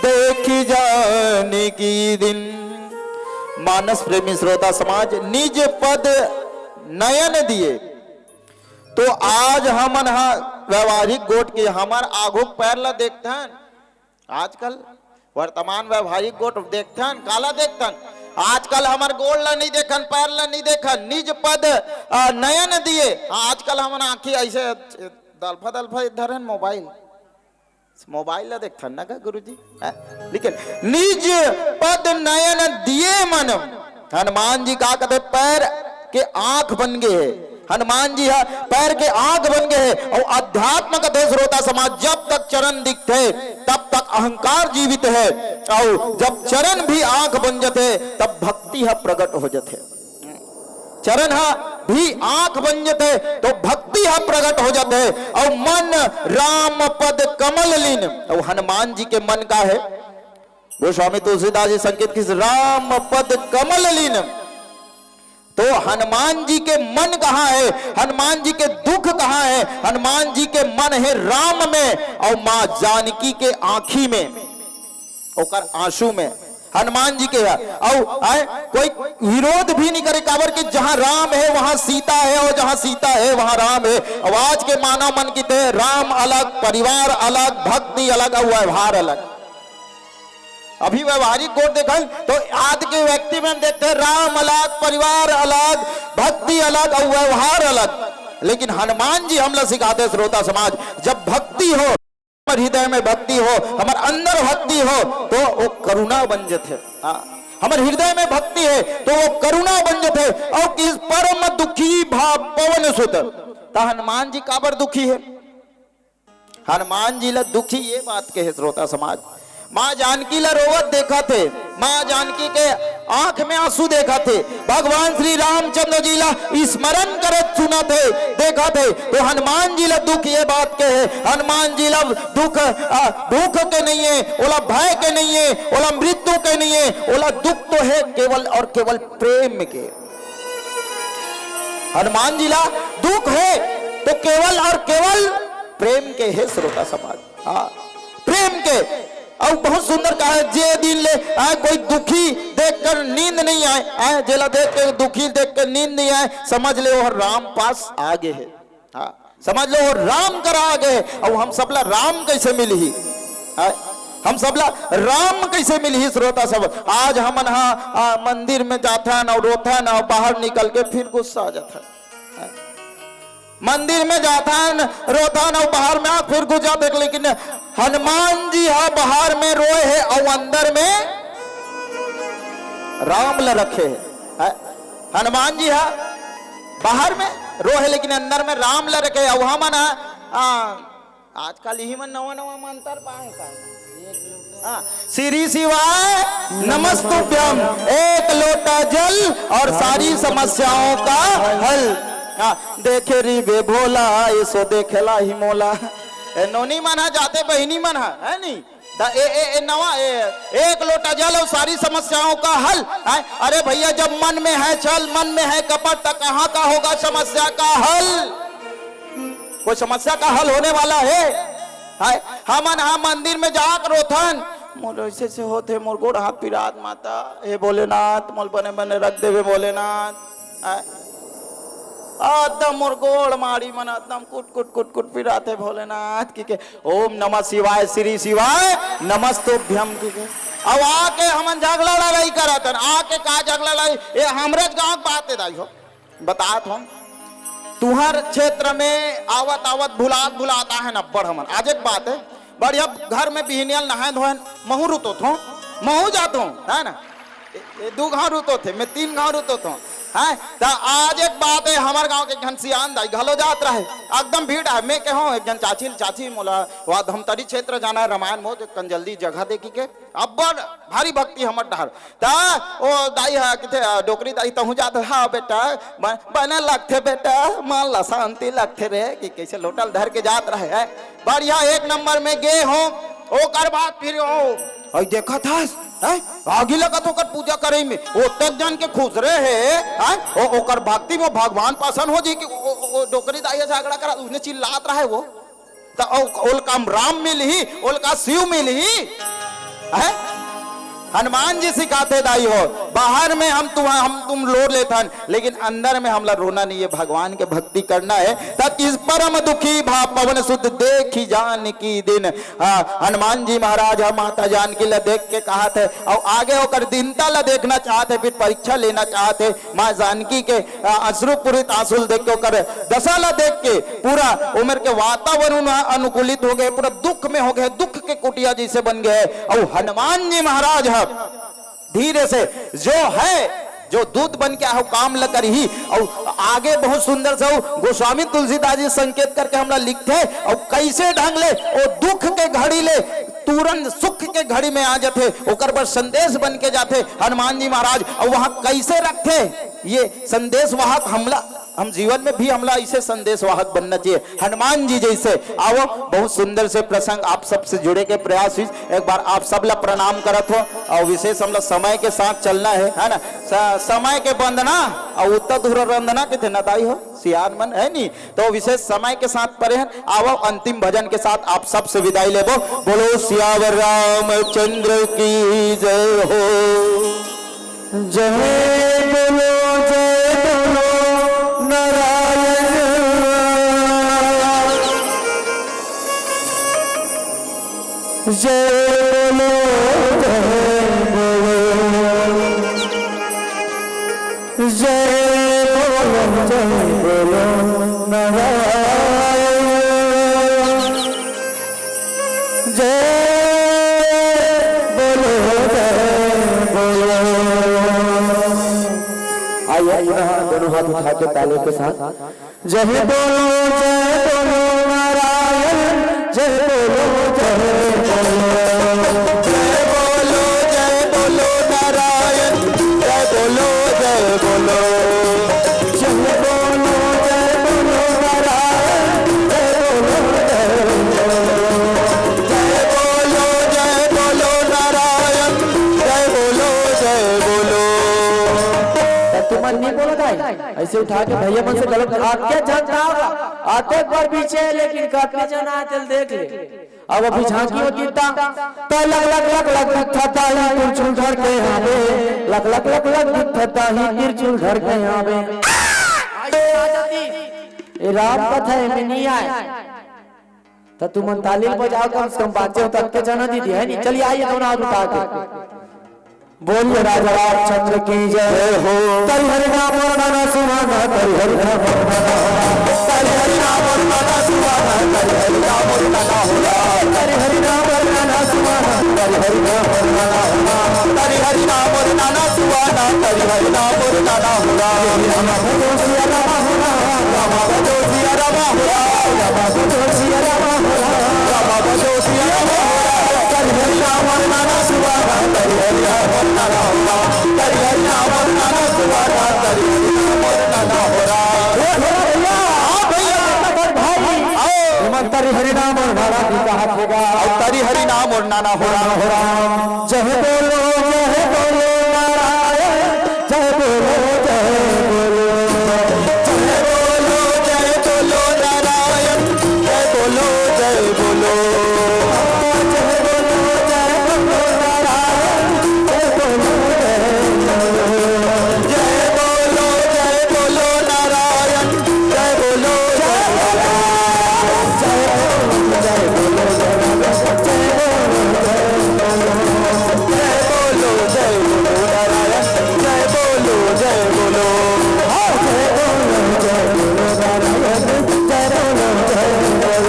देखि जानकी दीन। मानस प्रेमी श्रोता समाज, निज पद नयन दिए। तो आज हमन ह व्यवहारिक गोठ के हमर आघू पैर ला देखथन। आजकल वर्तमान व्यवहारिक गोठ देखथन, काला देखथन? आजकल हमर गोड़ ला नहीं देखन, पैर ला नहीं देखन, निज पद, आ, नयन दिए। आजकल हमन आंखी ऐसे दलफा दलफा धरन मोबाइल, मोबाइल ला देखथन ना का गुरुजी? हैं? लेकिन निज पद नयन दिए मन, हनुमान जी का कथे, पैर के आंख बन गए हे। हनुमान जी ह पैर के आंख बन गए हे। और अध्यात्म कथे श्रोता समाज, जब तक चरण दिखथे तब तक अहंकार जीवित हे, और जब चरण भी आंख बन जथे तब भक्ति ह प्रगट हो जथे। चरण ह भी आंख बन जथे तो भक्ति ह प्रगट हो जथे। और मन राम पद कमल लीन। और हनुमान जी के मन का हे? गोस्वामी तुलसीदास जी संकेत किस, राम पद कमल लीन। तो हनुमान जी के मन कहाँ है, हनुमान जी के दुख कहाँ है? हनुमान जी के मन है राम में और माँ जानकी के आंखी में, ओकर आंसू में। हनुमान जी के है। और आए, कोई विरोध भी नहीं करे, काबर कि जहां राम है वहां सीता है, और जहां सीता है वहां राम है। और आज के मानव मन की ते राम अलग, परिवार अलग, भक्ति अलग और व्यवहार अलग। अभी व्यवहारिक गोठ देखन तो आज के व्यक्ति में हम देखते हैं राम अलग, परिवार अलग, भक्ति अलग और व्यवहार अलग। लेकिन हनुमान जी हमला सिखाते श्रोता समाज, जब भक्ति हो, हमर हृदय में भक्ति हो, हमर अंदर भक्ति हो, तो वो करुणा बन जथे। हाँ, हमर हृदय में भक्ति है तो वो करुणा बन जथे। और किस परम दुखी भा पवन सुत, त हनुमान जी काबर दुखी है? हनुमान जी ला दुखी ये बात के हे श्रोता समाज, माँ जानकी ला रोवत देखत हे, माँ जानकी के आंख में आंसू देखत हे, भगवान श्री रामचंद्र जी ला स्मरण करत सुनत हे, देखत हे। तो हनुमान जी ला दुख ये बात के हे, हनुमान जी ला दुख, आ, भूख के नहीं है, ओला भय के नहीं है, ओला मृत्यु के नहीं है, ओला दुख तो है केवल और केवल प्रेम के। हनुमान जी ला दुख है तो केवल और केवल प्रेम के हे श्रोता समाज। हाँ, प्रेम के। और बहुत सुंदर कहा है, जे दिन ले, आ, कोई दुखी देखकर नींद नहीं आए, आ, जेला देख के दुखी देख के नींद नहीं आए, समझ ले वो राम पास आ गए है। हाँ, समझ लो वो राम करा आ गए। और हम सबला राम कैसे मिलही? हाँ, हम सबला राम कैसे मिलही श्रोता सब? आज हमन हा, आ, मंदिर में जाथन और रोथन और बाहर निकल के फिर गुस्सा आ जाथन। मंदिर में जाथन, रोथन और बाहर में आ फिर गुस्सा देख, लेकिन हनुमान जी हा बाहर में रोए है और अंदर में राम ल रखे है। है? हनुमान जी हा बाहर में रोए है लेकिन अंदर में राम ल रखे है। और हमन हा, आ, आजकल इही मन नवा नवा मंत्र पाए का। हाँ, श्री शिवाय नमस्तुभ्यम, एक लोटा जल और सारी समस्याओं का हल। हाँ, देखे री बे भोला, ऐसो देखेला ही मोला। ए नोनी मन हा जाते बहिनी मन हा, है नी? त ए, ए, ए नवा, ए, एक लोटा जल और सारी समस्याओं का हल। हैं? अरे भैया, जब मन में है छल, मन में है कपट, त कहाँ का होगा समस्या का हल? कोई समस्या का हल होने वाला है? हाय, हमन हा मंदिर में जाके रोथन, मोर ऐसे से होथे, मोर गोड़ हाथ पिरात माता, हे भोलेनाथ, मोल बने बने रख देवे भोलेनाथ। हाय, एकदम मोर गोड़ माड़ी मन एकदम कुट कुट कुट कुट पिरात हे भोलेनाथ की के, ओम नमः शिवाय, श्री शिवाय नमस्तुभ्यम की के। अब आके हमन झगड़ा लड़ाई करत हन, आके का झगड़ा लड़ाई? ये हमरेच गांव के बात है दाई हो। बतात हूँ, तुहर क्षेत्र में आवत आवत भुलात भुलात आहे न अब्बड़ हमन। आज एक बात है, बढ़िया घर में बिहनियल नहाए धोए महू रुतोत हूँ, महू जात हूँ, है ना? ए, ए, दू घाव रुतोत हे, मैं तीन घाव रुतोत हूँ, है? त आज एक बात है, हमर गांव के एक झन सियान दाई घलो जात रहे, एकदम भीड़ है। मैं कहूँ एक झन चाची, चाची मोला वहाँ धमतरी क्षेत्र जाना है, रामायण मोह, तो कन जल्दी जगह देखी के, अब्बड़ भारी भक्ति हमर डहर। त ओ दाई हा किथे, अ, डोकरी दाई, तहूँ जात हस? हाँ बेटा, ब-, बने लगथे बेटा, मन ला शांति लगथे रे, कि कैसे लोटा ल धर के जात रहे है। बढ़िया एक नंबर में गे हों, ओकर बाद फिर ओ, अई देखत हस, हैं? आगी लगत ओकर पूजा करे में, ओ तक जान के खुश रहे, हैं? ओ, ओकर भक्ति में भगवान पसंद हो जी कि ओ, ओ, ओ डोकरी दाई झगड़ा करा, उसने चिल्लात रहे वो। त ओ, ओलका राम मिलही, ओलका शिव मिलही, हैं? हनुमान जी सिखाथे दाई हो, बाहर में हम तुम, हम तुम रो लेथन, लेकिन अंदर में हमला रोना नहीं है, भगवान के भक्ति करना है। त किस परम दुखी भा पवन सुत देखि जानकी दीन। हाँ, हनुमान जी महाराज ह माता जानकी ला देख के कहत हे, अउ आगे ओकर दीनता ला देखना चाहत हे, फिर परीक्षा लेना चाहत हे। माँ जानकी के, आ, अश्रुपूरित आंसू ल देख के ओकर दशा ला देख के पूरा ओमेर के वातावरण अनुकूलित हो गए, पूरा दुख में हो गए, दुख के कुटिया जैसे बन गए। अउ हनुमान जी महाराज ह धीरे से जो है, जो दूत बन के आए हो, काम ल करही। अउ आगे बहुत सुंदर से हो, गोस्वामी तुलसीदास जी संकेत करके हमला लिखथे, अउ कैसे ढंग ले ओ दुख के घड़ी ले तुरंत सुख के घड़ी में आ जाथे, ओकर बर संदेश बन के जाथे हनुमान जी महाराज। अउ वहां कैसे रखथे ये संदेश वाहक हमला, हम जीवन में भी हमला ऐसे संदेश वाहक बनना चाहिए, हनुमान जी जैसे। आवो, बहुत सुंदर से प्रसंग आप सबसे जुड़े के प्रयास हुई। एक बार आप सब ला प्रणाम करत हो, अउ विशेष हमला समय के साथ चलना है, है ना? स-, समय के बंधना अउ उत्तर दूर रंधना के थे ना दाई हो, सियान मन है नी। तो विशेष समय के साथ परे हन, आवो अंतिम भजन के साथ आप सबसे विदाई लेबो। बोलो सियावर रामचंद्र की जय हो। जय बोलो, जय बोलो नारायण। जय बोलो, जय बोलो। जय बोलो, जय बोलो नारायण। जय बोलो, जय बोलो। आइए, पुनः दोनों हाथ उठा के ताली के साथ। जय बोलो, जय बोलो नारायण, जय बोलो, जय बोलो। जय बोलो, जय बोलो नारायण, जय बोलो, जय बोलो। जय बोलो, जय बोलो नारायण, जय बोलो, जय बोलो। जय बोलो, जय बोलो नारायण, जय बोलो, जय बोलो। त तुमन नहीं बोलो दाई, ऐसे उठा के भैया मन से गलत, अतके झन का होगा? अतेक बार पीछे, लेकिन कतने झन आए तेल देख ले। अब अभी झांकी हो गीता, त लग लग लग लग दिखता ही तिरछुल धर के आवे, लग लग लग लग दिखता ही तिरछुल धर के आवे। ए राम कथा में नहीं आए। त तुमन ताली बजाओ, कम से कम बाजे हो, तब के जाना दीदी है नहीं। चलिए आइए, दोनों हाथ उठा के बोलिए राजा रामचंद्र की जय हो। तरि हरि नाम और नाना सुहाना, तरि हरि नाम और नाना। तरि हरि नाम और नाना सुहाना, तरि हरि नाम और नाना होला। तरि हरि नाम और नाना सुहाना, तरि हरि नाम और नाना होला। तरि हरि नाम और नाना सुहाना, तरि हरि नाम और नाना होला। रामा भजो सिया रामा होला, रामा भजो सिया रामा होला, रामा भजो सिया रामा होला, रामा भजो सिया रामा होला। तरि हरि नाम और नाना सुहाना, तरि हरि नाम और नाना होला। तरि हरि नाम और नाना सुहाना, तरि हरि नाम और नाना होला। हे भोला भैया, हाँ भैया, भाई, आओ। एमन तरि हरि नाम और नाना भी कहा थेगा। अउ तरि हरि नाम और नाना होला। जय बोलो, जय बोलो नारायण, जय बोलो, जय बोलो। जय बोलो, जय बोलो नारायण, जय बोलो, जय बोलो। जय बोलो, जय बोलो नारायण, जय बोलो, जय बोलो। जय बोलो, जय बोलो नारायण, जय बोलो, जय बोलो। जय बोलो, जय बोलो, जय बोलो। जय बोलो, जय बोलो नारायण, जय बोलो, जय बोलो। हाँ, जय बोलो, जय बोलो नारायण, जय बोलो,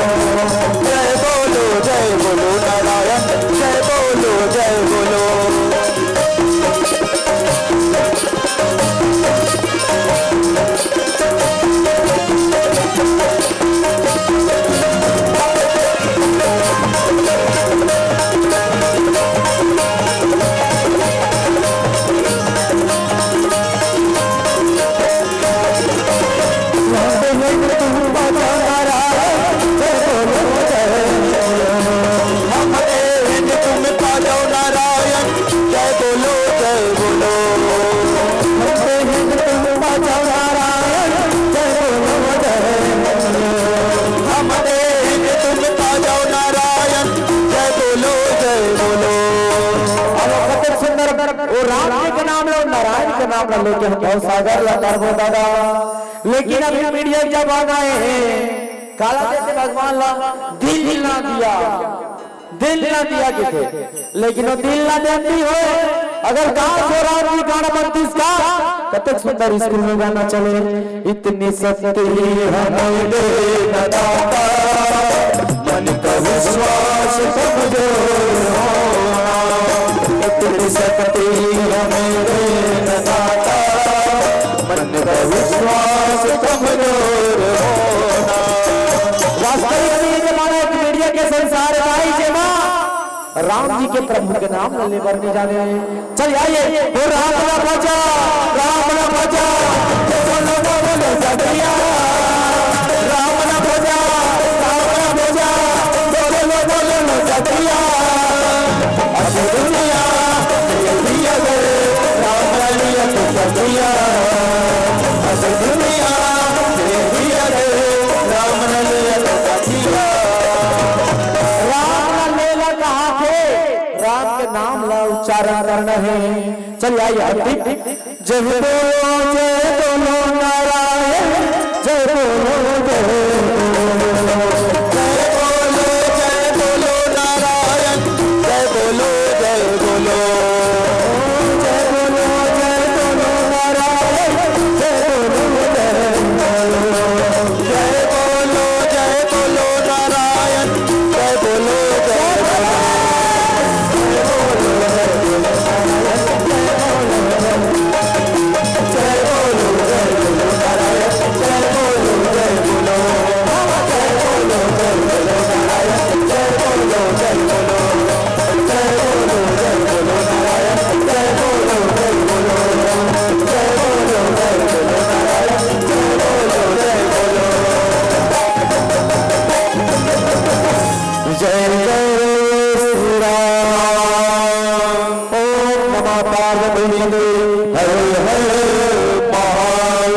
जय बोलो। जय बोलो, जय बोलो नारायण, जय बोलो, जय बोलो। लेके हम भवसागर ला तरबो दादा। लेकिन अभी मीडिया के जमाना हे, काला देथे भगवान ला, दिल ना दिया, दिल ना दिया किथे। लेकिन वो दिल ना देती हो, अगर गाँव से राम जी गाना बनतीस का, कतक सुंदर स्कूल में गाना चले। इतनी शक्ति हमें दे न दाता, मन का विश्वास कमजोर होना। इतनी शक्ति हमें दे न दाता, मन का विश्वास कमजोर होना। वास्तविक में ये जमाना एक मीडिया के संसार का ही जेमा राम जी के, प्रभु के नाम ले बर नहीं जाने। चल आइए, वो राम ना भजा, राम ना भजा, बोलो ना बोलो जगरिया। राम ना भजा, राम ना भजा, बोलो ना बोलो ना जगरिया। अस दुनिया में भी अगर राम ना लिया तो जगरिया। अस दुनिया में भी अगर राम ना लिया तो जगरिया। राम ना लेला कहा थे, राम के नाम ला उच्चारण करना हे। चल आइए, अंतिम। जय बोलो, जय बोलो नारायण, जय बोलो, जय बोलो। जय बोलो, जय बोलो नारायण, जय बोलो, जय बोलो। जय बोलो, जय बोलो नारायण, जय बोलो, जय बोलो। जय बोलो, जय बोलो नारायण, जय बोलो, जय बोलो। जय जय श्री राम। ओम नमः पार्वती पते, हर हर महादेव।